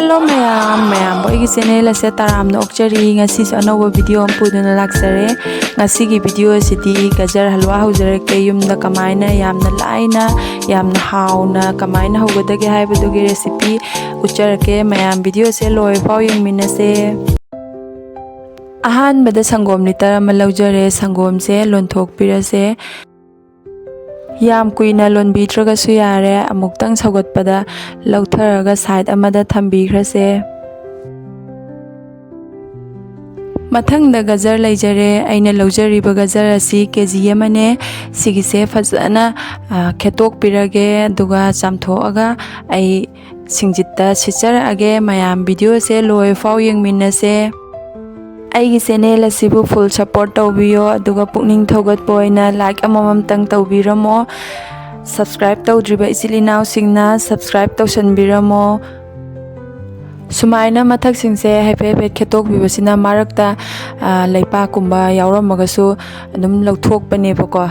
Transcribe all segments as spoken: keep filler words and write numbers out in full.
Hello ꯃꯌꯥꯝ, ꯃꯌꯥꯝꯕꯨ ꯑꯩꯒꯤ ꯆꯦꯅꯦꯜ ꯑꯁꯦ ꯇꯔꯥꯝꯅ ꯑꯣꯛꯆꯔꯤ꯫ ꯉꯁꯤꯁꯨ ꯑꯅꯧꯕ ꯚꯤꯗꯤꯑꯣ ꯑꯃ ꯄꯨꯗꯨꯅ ꯂꯥꯛꯆꯔꯦ꯫ ꯉꯁꯤꯒꯤ ꯚꯤꯗꯤꯑꯣ ꯑꯁꯤꯗꯤ ꯒꯖꯔ ꯍꯜꯋꯥ ꯍꯧꯖꯔꯛꯀꯦ꯫ ꯌꯨꯝꯗ ꯀꯃꯥꯏꯅ ꯌꯥꯝꯅ ꯂꯥꯏꯅ, ꯌꯥꯝꯅ ꯍꯥꯎꯅ ꯀꯃꯥꯏꯅ ꯍꯧꯒꯗꯒꯦ ꯍꯥꯏꯕꯗꯨꯒꯤ ꯔꯦꯁꯤꯄꯤ ꯎꯠꯆꯔꯛꯀꯦ꯫ ꯃꯌꯥꯝ ꯚꯤꯗꯤꯑꯣꯁꯦ ꯂꯣꯏꯐꯥꯎ ꯌꯦꯡꯃꯤꯟꯅꯁꯦ꯫ ꯑꯍꯥꯟꯕꯗ ꯁꯪꯒꯣꯝ ꯂꯤꯇꯔ ꯑꯃ ꯂꯧꯖꯔꯦ꯫ ꯁꯪꯒꯣꯝꯁꯦ ꯂꯣꯟꯊꯣꯛꯄꯤꯔꯁꯦ꯫ ꯌꯥꯝ ꯀꯨꯏꯅ ꯂꯣꯟꯕꯤꯗ꯭ꯔꯒꯁꯨ ꯌꯥꯔꯦ꯫ ꯑꯃꯨꯛꯇꯪ ꯁꯧꯒꯠꯄꯗ ꯂꯧꯊꯔꯒ ꯁꯥꯏꯠ ꯑꯃꯗ ꯊꯝꯕꯤꯈ꯭ꯔꯁꯦ꯫ ꯃꯊꯪꯗ ꯒꯖꯔ ꯂꯩꯖꯔꯦ꯫ ꯑꯩꯅ ꯂꯧꯖꯔꯤꯕ ꯒꯖꯔ ꯑꯁꯤ ꯀꯦ ꯖꯤ ꯑꯃꯅꯦ꯫ ꯁꯤꯒꯤꯁꯦ ꯐꯖꯅ, ꯑ, ꯈꯦꯠꯇꯣꯛꯄꯤꯔꯒꯦ, ꯑꯗꯨꯒ ꯆꯥꯝꯊꯣꯛꯑꯒ ꯑꯩ ꯁꯤꯡꯖꯤꯠꯇ ꯁꯤꯠꯆꯔꯛꯑꯒꯦ꯫ ꯃꯌꯥꯝ ꯚꯤꯗꯤꯑꯣꯁꯦ ꯂꯣꯏꯐꯥꯎ ꯌꯦꯡꯃꯤꯟꯅꯁꯦ꯫ ꯑꯩꯒꯤ ꯆꯦꯅꯦꯜ ꯑꯁꯤꯕꯨ ꯐꯨꯜ ꯁꯄꯣꯔꯠ ꯇꯧꯕꯤꯌꯣ, ꯑꯗꯨꯒ ꯄꯨꯛꯅꯤꯡ ꯊꯧꯒꯠꯄ ꯑꯣꯏꯅ ꯂꯥꯏꯛ ꯑꯃꯃꯝꯇꯪ ꯇꯧꯕꯤꯔꯝꯃꯣ꯫ ꯁꯕꯁꯀ꯭ꯔꯥꯏꯕ ꯇꯧꯗ꯭ꯔꯤꯕ ꯏꯆꯤꯜ ꯏꯅꯥꯎꯁꯤꯡꯅ ꯁꯕꯁꯀ꯭ꯔꯥꯏꯕ ꯇꯧꯁꯟꯕꯤꯔꯝꯃꯣ꯫ ꯁꯨꯃꯥꯏꯅ ꯃꯊꯛꯁꯤꯡꯁꯦ ꯍꯥꯏꯐꯦꯠ ꯍꯥꯏꯐꯦꯠ ꯈꯦꯠꯇꯣꯛꯄꯤꯕꯁꯤꯅ ꯃꯔꯛꯇ, ꯑ, ꯂꯩꯄꯥꯛꯀꯨꯝꯕ ꯌꯥꯎꯔꯝꯃꯒꯁꯨ ꯑꯗꯨꯝ ꯂꯧꯊꯣꯛꯄꯅꯦꯕꯀꯣ꯫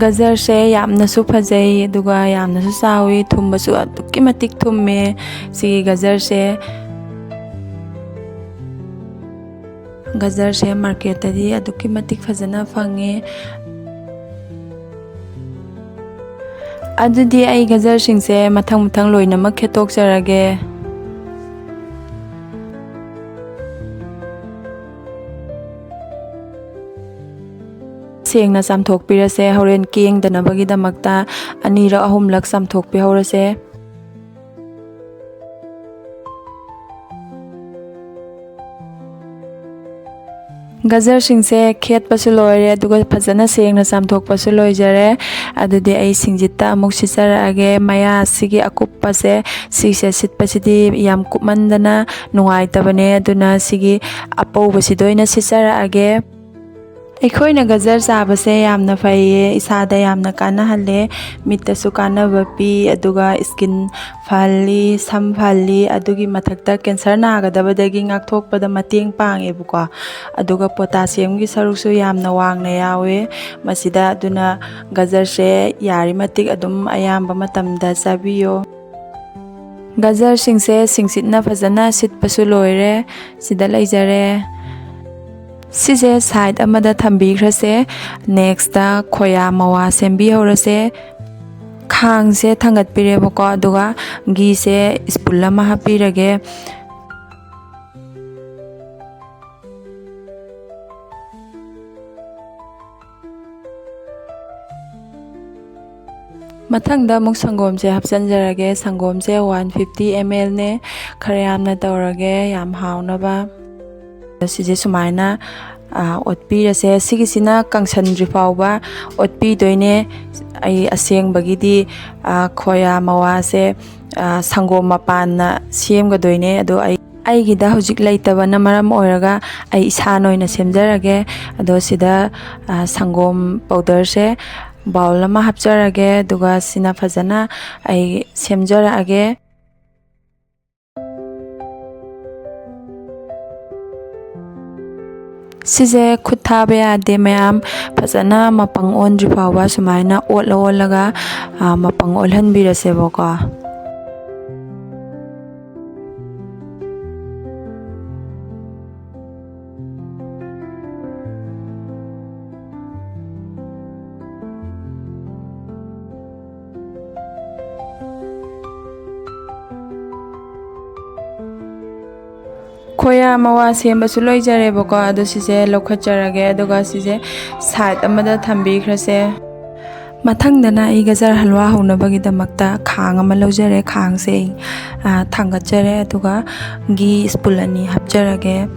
ꯒꯖꯔꯁꯦ ꯌꯥꯝꯅꯁꯨ ꯐꯖꯩ, ꯑꯗꯨꯒ ꯌꯥꯝꯅꯁꯨ ꯆꯥꯎꯋꯤ, ꯊꯨꯝꯕꯁꯨ ꯑꯗꯨꯛꯀꯤ ꯃꯇꯤꯛ ꯊꯨꯝꯃꯦ ꯁꯤꯒꯤ ꯒꯖꯔꯁꯦ꯫ ꯒꯖꯔꯁꯦ ꯃꯥꯔꯀꯦꯠꯇꯗꯤ ꯑꯗꯨꯛꯀꯤ ꯃꯇꯤꯛ ꯐꯖꯅ ꯐꯪꯉꯦ꯫ ꯑꯗꯨꯗꯤ ꯑꯩ ꯒꯖꯔꯁꯤꯡꯁꯦ ꯃꯊꯪ ꯃꯊꯪ ꯂꯣꯏꯅꯃꯛ ꯈꯦꯠꯇꯣꯛꯆꯔꯒꯦ꯫ ꯁꯦꯡꯅ ꯆꯥꯝꯊꯣꯛꯄꯤꯔꯁꯦ꯫ ꯍꯣꯔꯦꯟ ꯀꯦꯡꯗꯅꯕꯒꯤꯗꯃꯛꯇ ꯑꯅꯤꯔꯛ ꯑꯍꯨꯝꯂꯛ ꯆꯥꯝꯊꯣꯛꯄꯤꯍꯧꯔꯁꯦ꯫ ꯒꯖꯔꯁꯤꯡꯁꯦ ꯈꯦꯠꯄꯁꯨ ꯂꯣꯏꯔꯦ, ꯑꯗꯨꯒ ꯐꯖꯅ ꯁꯦꯡꯅ ꯆꯥꯝꯊꯣꯛꯄꯁꯨ ꯂꯣꯏꯖꯔꯦ꯫ ꯑꯗꯨꯗꯤ ꯑꯩ ꯁꯤꯡꯖꯤꯠꯇ ꯑꯃꯨꯛ ꯁꯤꯠꯆꯔꯛꯑꯒꯦ꯫ ꯃꯌꯥ ꯑꯁꯤꯒꯤ ꯑꯀꯨꯞꯄꯁꯦ, ꯁꯤꯁꯦ ꯁꯤꯠꯄꯁꯤꯗꯤ ꯌꯥꯝ ꯀꯨꯞꯃꯟꯗꯅ ꯅꯨꯡꯉꯥꯏꯇꯕꯅꯦ, ꯑꯗꯨꯅ ꯁꯤꯒꯤ ꯑꯄꯧꯕꯁꯤꯗ ꯑꯣꯏꯅ ꯁꯤꯠꯆꯔꯛꯑꯒꯦ꯫ ꯑꯩꯈꯣꯏꯅ ꯒꯖꯔ ꯆꯥꯕꯁꯦ ꯌꯥꯝꯅ ꯐꯩꯌꯦ, ꯏꯁꯥꯗ ꯌꯥꯝꯅ ꯀꯥꯟꯅꯍꯜꯂꯦ, ꯃꯤꯠꯇꯁꯨ ꯀꯥꯟꯅꯕ ꯄꯤ, ꯑꯗꯨꯒ ꯏꯁꯀꯤꯟ ꯐꯍꯜꯂꯤ, ꯁꯝ ꯐꯍꯜꯂꯤ, ꯑꯗꯨꯒꯤ ꯃꯊꯛꯇ ꯀꯦꯟꯁꯔ ꯅꯥꯒꯗꯕꯗꯒꯤ ꯉꯥꯛꯊꯣꯛꯄꯗ ꯃꯇꯦꯡ ꯄꯥꯡꯉꯦꯕꯀꯣ꯫ ꯑꯗꯨꯒ ꯄꯣꯇꯥꯁꯤꯌꯝꯒꯤ ꯁꯔꯨꯛꯁꯨ ꯌꯥꯝꯅ ꯋꯥꯡꯅ ꯌꯥꯎꯋꯦ ꯃꯁꯤꯗ, ꯑꯗꯨꯅ ꯒꯖꯔꯁꯦ ꯌꯥꯔꯤꯃꯇꯤꯛ ꯑꯗꯨꯝ ꯑꯌꯥꯝꯕ ꯃꯇꯝꯗ ꯆꯥꯕꯤꯌꯣ꯫ ꯒꯖꯔꯁꯤꯡꯁꯦ ꯁꯤꯡꯁꯤꯠꯅ ꯐꯖꯅ ꯁꯤꯠꯄꯁꯨ ꯂꯣꯏꯔꯦ꯫ ꯁꯤꯗ ꯂꯩꯖꯔꯦ꯫ ꯁꯤꯁꯦ side ꯑꯃꯗ ꯊꯝꯕꯤꯈ꯭ꯔꯁꯦ꯫ Next ꯈꯣꯌꯥ ꯃꯋꯥ ꯁꯦꯝꯕꯤꯍꯧꯔꯁꯦ꯫ ꯈꯥꯡꯁꯦ ꯊꯥꯡꯒꯠꯄꯤꯔꯦꯕꯀꯣ, ꯑꯗꯨꯒ ꯘꯤꯁꯦ spoon ꯑꯃ ꯍꯥꯞꯄꯤꯔꯒꯦ꯫ ꯃꯊꯪꯗ ꯑꯃꯨꯛ ꯁꯪꯒꯣꯝꯁꯦ ꯍꯥꯞꯆꯤꯟꯖꯔꯒꯦ꯫ ꯁꯪꯒꯣꯝꯁꯦ one fifty ml ꯅꯦ꯫ ꯈꯔ ꯌꯥꯝꯅ ꯇꯧꯔꯒꯦ, ꯌꯥꯝ ꯍꯥꯎꯅꯕ꯫ ꯁꯤꯁꯦ ꯁꯨꯃꯥꯏꯅ, ꯑ, ꯑꯣꯠꯄꯤꯔꯁꯦ꯫ ꯁꯤꯒꯤꯁꯤꯅ ꯀꯪꯁꯟꯗ꯭ꯔꯤ ꯐꯥꯎꯕ ꯑꯣꯠꯄꯤꯗꯣꯏꯅꯦ꯫ ꯑꯩ ꯑꯁꯦꯡꯕꯒꯤꯗꯤ, ꯑ, ꯈꯣꯌꯥ ꯃꯋꯥꯁꯦ, ꯑ, ꯁꯪꯒꯣꯝ ꯃꯄꯥꯟꯅ ꯁꯦꯝꯒꯗꯣꯏꯅꯦ꯫ ꯑꯗꯣ ꯑꯩ, ꯑꯩꯒꯤꯗ ꯍꯧꯖꯤꯛ ꯂꯩꯇꯕꯅ ꯃꯔꯝ ꯑꯣꯏꯔꯒ ꯑꯩ ꯏꯁꯥꯅ ꯑꯣꯏꯅ ꯁꯦꯝꯖꯔꯒꯦ꯫ ꯑꯗꯣ ꯁꯤꯗ, ꯑ, ꯁꯪꯒꯣꯝ powder ꯁꯦ bowl ꯑꯃ ꯍꯥꯞꯆꯔꯒꯦ꯫ ꯑꯗꯨꯒ ꯁꯤꯅ ꯐꯖꯅ ꯑꯩ ꯁꯦꯝꯖꯔꯛꯑꯒꯦ꯫ ꯁꯤꯁꯦ ꯈꯨꯠ ꯊꯥꯕ ꯌꯥꯗꯦ ꯃꯌꯥꯝ, ꯐꯖꯅ ꯃꯄꯪ ꯑꯣꯟꯗ꯭ꯔꯤ ꯐꯥꯎꯕ ꯁꯨꯃꯥꯏꯅ ꯑꯣꯠꯂ ꯑꯣꯠꯂꯒ, ꯑ, ꯃꯄꯪ ꯑꯣꯜꯍꯟꯕꯤꯔꯁꯦꯕꯀꯣ꯫ ꯈꯣꯌꯥ ꯃꯋꯥ ꯁꯦꯝꯕꯁꯨ ꯂꯣꯏꯖꯔꯦꯕꯀꯣ꯫ ꯑꯗꯣ ꯁꯤꯁꯦ ꯂꯧꯈꯠꯆꯔꯒꯦ, ꯑꯗꯨꯒ ꯁꯤꯁꯦ side ꯑꯃꯗ ꯊꯝꯕꯤꯈ꯭ꯔꯁꯦ꯫ ꯃꯊꯪꯗꯅ ꯑꯩ ꯒꯖꯔ ꯍꯜꯋꯥ ꯍꯧꯅꯕꯒꯤꯗꯃꯛꯇ ꯈꯥꯡ ꯑꯃ ꯂꯧꯖꯔꯦ꯫ ꯈꯥꯡꯁꯦ ꯑꯩ, ꯑ, ꯊꯥꯡꯒꯠꯆꯔꯦ, ꯑꯗꯨꯒ ꯘꯤ spoon ꯑꯅꯤ ꯍꯥꯞꯆꯔꯒꯦ꯫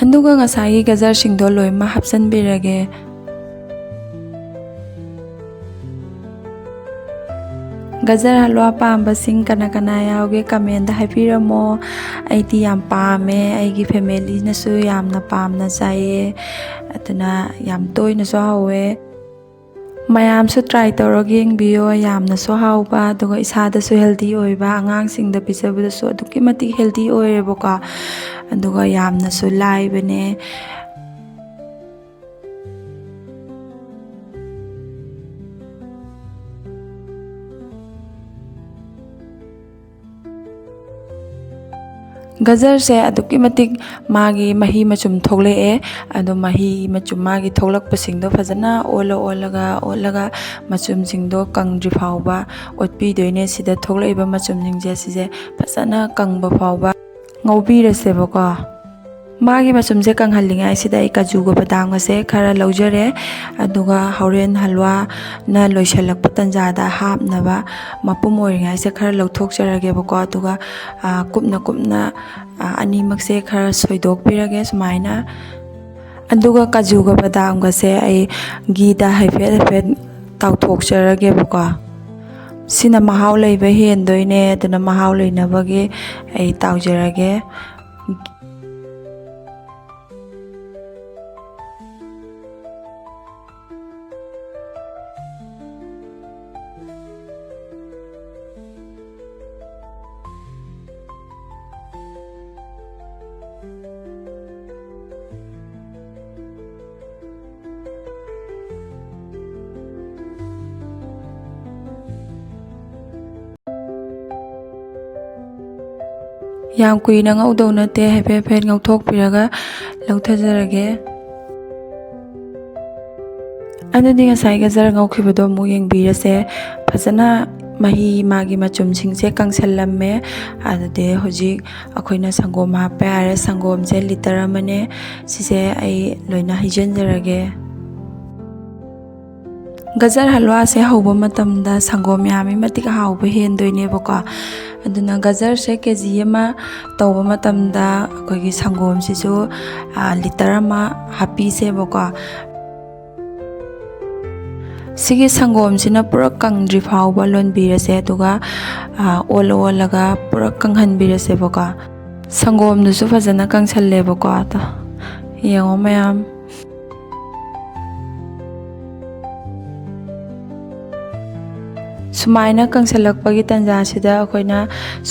ꯑꯗꯨꯒ ꯉꯁꯥꯏꯒꯤ ꯒꯖꯔꯁꯤꯡꯗꯣ ꯂꯣꯏꯅꯃꯛ ꯍꯥꯞꯆꯤꯟꯕꯤꯔꯒꯦ꯫ ꯒꯖꯔ ꯍꯜꯋꯥ ꯄꯥꯝꯕꯁꯤꯡ ꯀꯅꯥ ꯀꯅꯥ ꯌꯥꯎꯒꯦ, comment ꯇ ꯍꯥꯏꯕꯤꯔꯝꯃꯣ꯫ ꯑꯩꯗꯤ ꯌꯥꯝ ꯄꯥꯝꯃꯦ, ꯑꯩꯒꯤ family ꯅꯁꯨ ꯌꯥꯝꯅ ꯄꯥꯝꯅ ꯆꯥꯏꯌꯦ, ꯑꯗꯨꯅ ꯌꯥꯝ ꯇꯣꯏꯅꯁꯨ ꯍꯧꯋꯦ꯫ ꯃꯌꯥꯝꯁꯨ try ꯇꯧꯔꯒ ꯌꯦꯡꯕꯤꯌꯣ꯫ ꯌꯥꯝꯅꯁꯨ ꯍꯥꯎꯕ, ꯑꯗꯨꯒ ꯏꯁꯥꯗꯁꯨ healthy ꯑꯣꯏꯕ, ꯑꯉꯥꯡꯁꯤꯡꯗ ꯄꯤꯖꯕꯗꯁꯨ ꯑꯗꯨꯛꯀꯤ ꯃꯇꯤꯛ healthy ꯑꯣꯏꯔꯦꯕꯀꯣ꯫ ꯑꯗꯨꯒ ꯌꯥꯝꯅꯁꯨ ꯂꯥꯏꯕꯅꯦ꯫ ꯒꯖꯔꯁꯦ ꯑꯗꯨꯛꯀꯤ ꯃꯇꯤꯛ ꯃꯥꯒꯤ ꯃꯍꯤ ꯃꯆꯨꯝ ꯊꯣꯛꯂꯛꯑꯦ꯫ ꯑꯗꯣ ꯃꯍꯤ ꯃꯆꯨꯝ ꯃꯥꯒꯤ ꯊꯣꯛꯂꯛꯄꯁꯤꯡꯗꯣ ꯐꯖꯅ ꯑꯣꯜꯂ ꯑꯣꯜꯂꯒ, ꯑꯣꯠꯂꯒ ꯃꯆꯨꯝꯁꯤꯡꯗꯣ ꯀꯪꯗ꯭ꯔꯤ ꯐꯥꯎꯕ ꯑꯣꯠꯄꯤꯗꯣꯏꯅꯦ꯫ ꯁꯤꯗ ꯊꯣꯛꯂꯛꯏꯕ ꯃꯆꯨꯝꯁꯤꯡꯁꯦ ꯁꯤꯁꯦ ꯐꯖꯅ ꯀꯪꯕ ꯐꯥꯎꯕ ꯉꯧꯕꯤꯔꯁꯦꯕꯀꯣ꯫ ꯃꯥꯒꯤ ꯃꯆꯨꯝꯁꯦ ꯀꯪꯍꯜꯂꯤꯉꯩꯁꯤꯗ ꯑꯩ ꯀꯥꯖꯨꯒ ꯕꯗꯥꯝꯒꯁꯦ ꯈꯔ ꯂꯧꯖꯔꯦ꯫ ꯑꯗꯨꯒ ꯍꯣꯔꯦꯟ ꯍꯜꯋꯥꯅ ꯂꯣꯏꯁꯤꯜꯂꯛꯄ ꯇꯟꯖꯥꯗ ꯍꯥꯞꯅꯕ ꯃꯄꯨꯝ ꯑꯣꯏꯔꯤꯉꯩꯁꯦ ꯈꯔ ꯂꯧꯊꯣꯛꯆꯔꯒꯦꯕꯀꯣ꯫ ꯑꯗꯨꯒ, ꯑ, ꯀꯨꯞꯅ ꯀꯨꯞꯅ, ꯑ, ꯑꯅꯤꯃꯛꯁꯦ ꯈꯔ ꯁꯣꯏꯗꯣꯛꯄꯤꯔꯒꯦ ꯁꯨꯃꯥꯏꯅ꯫ ꯑꯗꯨꯒ ꯀꯥꯖꯨꯒ ꯕꯗꯥꯝꯒꯁꯦ ꯑꯩ ꯘꯤꯗ ꯍꯥꯏꯐꯦꯠ ꯍꯥꯏꯐꯦꯠ ꯇꯥꯎꯊꯣꯛꯆꯔꯒꯦꯕꯀꯣ꯫ ꯁꯤꯅ ꯃꯍꯥꯎ ꯂꯩꯕ ꯍꯦꯟꯗꯣꯏꯅꯦ, ꯑꯗꯨꯅ ꯃꯍꯥꯎ ꯂꯩꯅꯕꯒꯤ ꯑꯩ ꯇꯥꯎꯖꯔꯒꯦ꯫ ꯌꯥꯝ ꯀꯨꯏꯅ ꯉꯧꯗꯧ ꯅꯠꯇꯦ, ꯍꯥꯏꯐꯦꯠ ꯍꯥꯏꯐꯦꯠ ꯉꯧꯊꯣꯛꯄꯤꯔꯒ ꯂꯧꯊꯖꯔꯒꯦ꯫ ꯑꯗꯨꯗꯤ ꯉꯁꯥꯏ ꯒꯖꯔ ꯉꯧꯈꯤꯕꯗꯣ ꯑꯃꯨꯛ ꯌꯦꯡꯕꯤꯔꯁꯦ꯫ ꯐꯖꯅ ꯃꯍꯤ ꯃꯥꯒꯤ ꯃꯆꯨꯝꯁꯤꯡꯁꯦ ꯀꯪꯁꯜꯂꯝꯃꯦ꯫ ꯑꯗꯨꯗꯤ ꯍꯧꯖꯤꯛ ꯑꯩꯈꯣꯏꯅ ꯁꯪꯒꯣꯝ ꯍꯥꯞꯄ ꯌꯥꯔꯦ꯫ ꯁꯪꯒꯣꯝꯁꯦ ꯂꯤꯇꯔ ꯑꯃꯅꯦ꯫ ꯁꯤꯁꯦ ꯑꯩ ꯂꯣꯏꯅ ꯍꯩꯖꯤꯟꯖꯔꯒꯦ꯫ ꯒꯖꯔ ꯍꯜꯋꯥꯁꯦ ꯍꯧꯕ ꯃꯇꯝꯗ ꯁꯪꯒꯣꯝ ꯌꯥꯝꯃꯤ ꯃꯇꯤꯛ ꯍꯥꯎꯕ ꯍꯦꯟꯗꯣꯏꯅꯦꯕꯀꯣ꯫ ꯑꯗꯨꯅ ꯒꯖꯔꯁꯦ ꯀꯦ ꯖꯤ ꯑꯃ ꯇꯧꯕ ꯃꯇꯝꯗ ꯑꯩꯈꯣꯏꯒꯤ ꯁꯪꯒꯣꯝꯁꯤꯁꯨ, ꯑ, ꯂꯤꯇꯔ ꯑꯃ ꯍꯥꯞꯄꯤꯁꯦꯕꯀꯣ꯫ ꯁꯤꯒꯤ ꯁꯪꯒꯣꯝꯁꯤꯅ ꯄꯨꯔꯥ ꯀꯪꯗ꯭ꯔꯤ ꯐꯥꯎꯕ ꯂꯣꯟꯕꯤꯔꯁꯦ, ꯑꯗꯨꯒ, ꯑ, ꯑꯣꯜꯂ ꯑꯣꯜꯂꯒ ꯄꯨꯔꯥ ꯀꯪꯍꯟꯕꯤꯔꯁꯦꯕꯀꯣ꯫ ꯁꯪꯒꯣꯝꯗꯨꯁꯨ ꯐꯖꯅ ꯀꯪꯁꯜꯂꯦꯕꯀꯣ꯫ ꯑꯗꯣ ꯌꯦꯡꯉꯣ ꯃꯌꯥꯝ꯫ ꯁꯨꯃꯥꯏꯅ ꯀꯪꯁꯜꯂꯛꯄꯒꯤ ꯇꯥꯟꯖꯥꯁꯤꯗ ꯑꯩꯈꯣꯏꯅ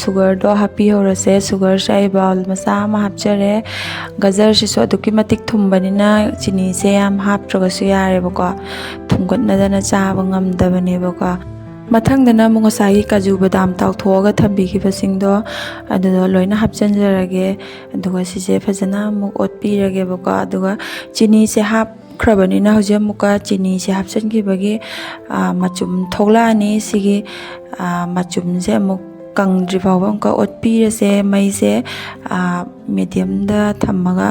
ꯁꯨꯒꯔꯗꯣ ꯍꯥꯞꯄꯤꯍꯧꯔꯁꯦ꯫ ꯁꯨꯒꯔꯁꯦ ꯑꯩ ꯕꯥꯎꯜ ꯃꯆꯥ ꯑꯃ ꯍꯥꯞꯆꯔꯦ꯫ ꯒꯖꯔꯁꯤꯁꯨ ꯑꯗꯨꯛꯀꯤ ꯃꯇꯤꯛ ꯊꯨꯝꯕꯅꯤꯅ ꯆꯤꯅꯤꯁꯦ ꯌꯥꯝ ꯍꯥꯞꯇ꯭ꯔꯒꯁꯨ ꯌꯥꯔꯦꯕꯀꯣ, ꯊꯨꯝꯒꯠꯅꯗꯅ ꯆꯥꯕ ꯉꯝꯗꯕꯅꯦꯕꯀꯣ꯫ ꯃꯊꯪꯗꯅ ꯑꯃꯨꯛ ꯉꯁꯥꯏꯒꯤ ꯀꯥꯖꯨ ꯕꯗꯥꯝ ꯇꯥꯎꯊꯣꯛꯑꯒ ꯊꯝꯕꯤꯈꯤꯕꯁꯤꯡꯗꯣ ꯑꯗꯨꯗꯣ ꯂꯣꯏꯅ ꯍꯥꯞꯆꯤꯟꯖꯔꯒꯦ꯫ ꯑꯗꯨꯒ ꯁꯤꯁꯦ ꯐꯖꯅ ꯑꯃꯨꯛ ꯑꯣꯠꯄꯤꯔꯒꯦꯕꯀꯣ꯫ ꯑꯗꯨꯒ ꯆꯤꯅꯤꯁꯦ ꯍꯥꯞꯈ꯭ꯔꯕꯅꯤꯅ ꯍꯧꯖꯤꯛ ꯑꯃꯨꯛꯀ ꯆꯤꯅꯤꯁꯦ ꯍꯥꯞꯆꯤꯟꯈꯤꯕꯒꯤ, ꯑ, ꯃꯆꯨꯝ ꯊꯣꯛꯂꯛꯑꯅꯤ꯫ ꯁꯤꯒꯤ, ꯑ, ꯃꯆꯨꯝꯁꯦ ꯑꯃꯨꯛ ꯀꯪꯗ꯭ꯔꯤ ꯐꯥꯎꯕ ꯑꯃꯨꯛꯀ ꯑꯣꯠꯄꯤꯔꯁꯦ꯫ ꯃꯩꯁꯦ, ꯑ, ꯃꯦꯗꯤꯌꯝꯗ ꯊꯝꯃꯒ꯫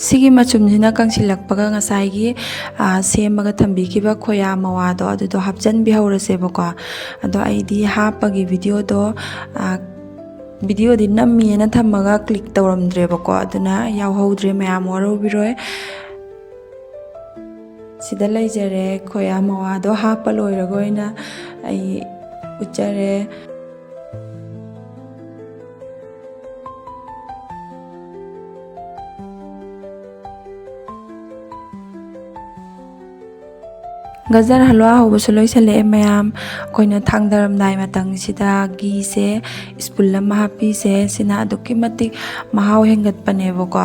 ꯁꯤꯒꯤ ꯃꯆꯨꯝꯁꯤꯅ ꯀꯪꯁꯤꯜꯂꯛꯄꯒ ꯉꯁꯥꯏꯒꯤ, ꯑ, ꯁꯦꯝꯃꯒ ꯊꯝꯕꯤꯈꯤꯕ ꯈꯣꯌꯥ ꯃꯋꯥꯗꯣ ꯑꯗꯨꯗꯣ ꯍꯥꯞꯆꯤꯟꯕꯤꯍꯧꯔꯁꯦꯕꯀꯣ꯫ ꯑꯗꯣ ꯑꯩꯗꯤ ꯍꯥꯞꯄꯒꯤ ꯚꯤꯗꯤꯑꯣꯗꯣ, ꯑ, ꯚꯤꯗꯤꯑꯣꯗꯤ ꯅꯝꯃꯤꯅ ꯊꯝꯃꯒ ꯀ꯭ꯂꯤꯛ ꯇꯧꯔꯝꯗ꯭ꯔꯦꯕꯀꯣ, ꯑꯗꯨꯅ ꯌꯥꯎꯍꯧꯗ꯭ꯔꯦ, ꯃꯌꯥꯝ ꯋꯥꯔꯧꯕꯤꯔꯣꯏ꯫ ꯁꯤꯗ ꯂꯩꯖꯔꯦ, ꯈꯣꯌꯥ ꯃꯋꯥꯗꯣ ꯍꯥꯞꯄ ꯂꯣꯏꯔꯒ ꯑꯣꯏꯅ ꯑꯩ ꯎꯠꯆꯔꯦ꯫ ꯒꯖꯔ ꯍꯜꯋꯥ ꯍꯧꯕꯁꯨ ꯂꯣꯏꯁꯤꯜꯂꯛꯑꯦ ꯃꯌꯥꯝ꯫ ꯑꯩꯈꯣꯏꯅ ꯊꯥꯡꯗꯔꯝꯗꯥꯏ ꯃꯇꯝꯁꯤꯗ ꯘꯤꯁꯦ ꯁ꯭ꯄꯨꯟ ꯑꯃ ꯍꯥꯞꯄꯤꯁꯦ꯫ ꯁꯤꯅ ꯑꯗꯨꯛꯀꯤ ꯃꯇꯤꯛ ꯃꯍꯥꯎ ꯍꯦꯟꯒꯠꯄꯅꯦꯕꯀꯣ꯫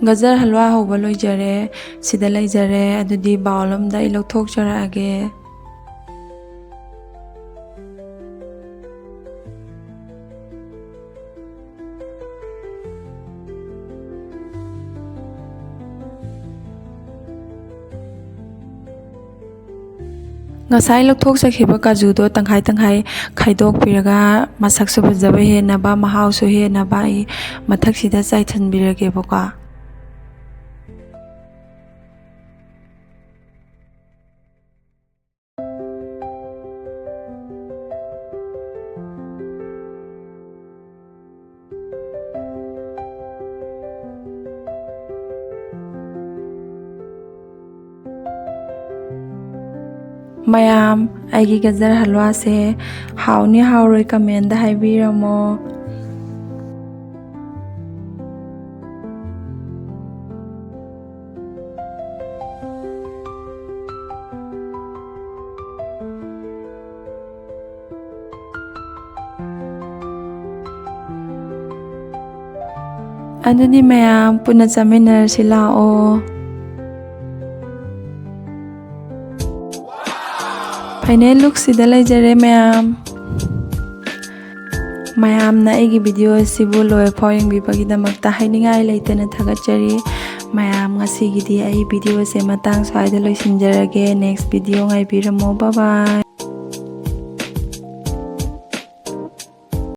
ꯒꯖꯔ ꯍꯜꯋꯥ ꯍꯧꯕ ꯂꯣꯏꯖꯔꯦ꯫ ꯁꯤꯗ ꯂꯩꯖꯔꯦ꯫ ꯑꯗꯨꯗꯤ ꯕꯥꯎꯜ ꯑꯝꯗ ꯑꯩ ꯂꯧꯊꯣꯛꯆꯔꯛꯑꯒꯦ꯫ ꯉꯁꯥꯏ ꯂꯧꯊꯣꯛꯆꯈꯤꯕ ꯀꯥꯖꯨꯗꯣ ꯇꯪꯈꯥꯏ ꯇꯪꯈꯥꯏ ꯈꯥꯏꯗꯣꯛꯄꯤꯔꯒ, ꯃꯁꯛꯁꯨ ꯐꯖꯕ ꯍꯦꯟꯅꯕ, ꯃꯍꯥꯎꯁꯨ ꯍꯦꯟꯅꯕ ꯑꯩ ꯃꯊꯛꯁꯤꯗ ꯆꯥꯏꯁꯤꯟꯕꯤꯔꯒꯦꯕꯀꯣ꯫ ꯃꯌꯥꯝ, ꯑꯩꯒꯤ ꯒꯖꯔ ꯍꯜꯋꯥꯁꯦ ꯍꯥꯎꯅꯤ ꯍꯥꯎꯔꯣꯏ comment ꯍꯥꯏꯕꯤꯔꯝꯃꯣ꯫ ꯑꯗꯨꯗꯤ ꯃꯌꯥꯝ ꯄꯨꯟꯅ ꯆꯥꯃꯤꯟꯅꯔꯁꯤ ꯂꯥꯛꯑꯣ꯫ Final look ꯁꯤꯗ ꯂꯩꯖꯔꯦ ꯃꯌꯥꯝ꯫ ꯃꯌꯥꯝꯅ ꯑꯩꯒꯤ video ꯑꯁꯤꯕꯨ ꯂꯣꯏꯐꯥꯎ ꯌꯦꯡꯕꯤꯕꯒꯤꯗꯃꯛꯇ ꯍꯥꯏꯅꯤꯡꯉꯥꯏ ꯂꯩꯇꯅ ꯊꯥꯒꯠꯆꯔꯤ꯫ ꯃꯌꯥꯝ, ꯉꯁꯤꯒꯤꯗꯤ ꯑꯩ video ꯑꯁꯦ ꯃꯇꯥꯡ ꯁ꯭ꯋꯥꯏꯗ ꯂꯣꯏꯁꯤꯟꯖꯔꯒꯦ꯫ Next video ꯉꯥꯏꯕꯤꯔꯝꯃꯣ꯫ Bye bye꯫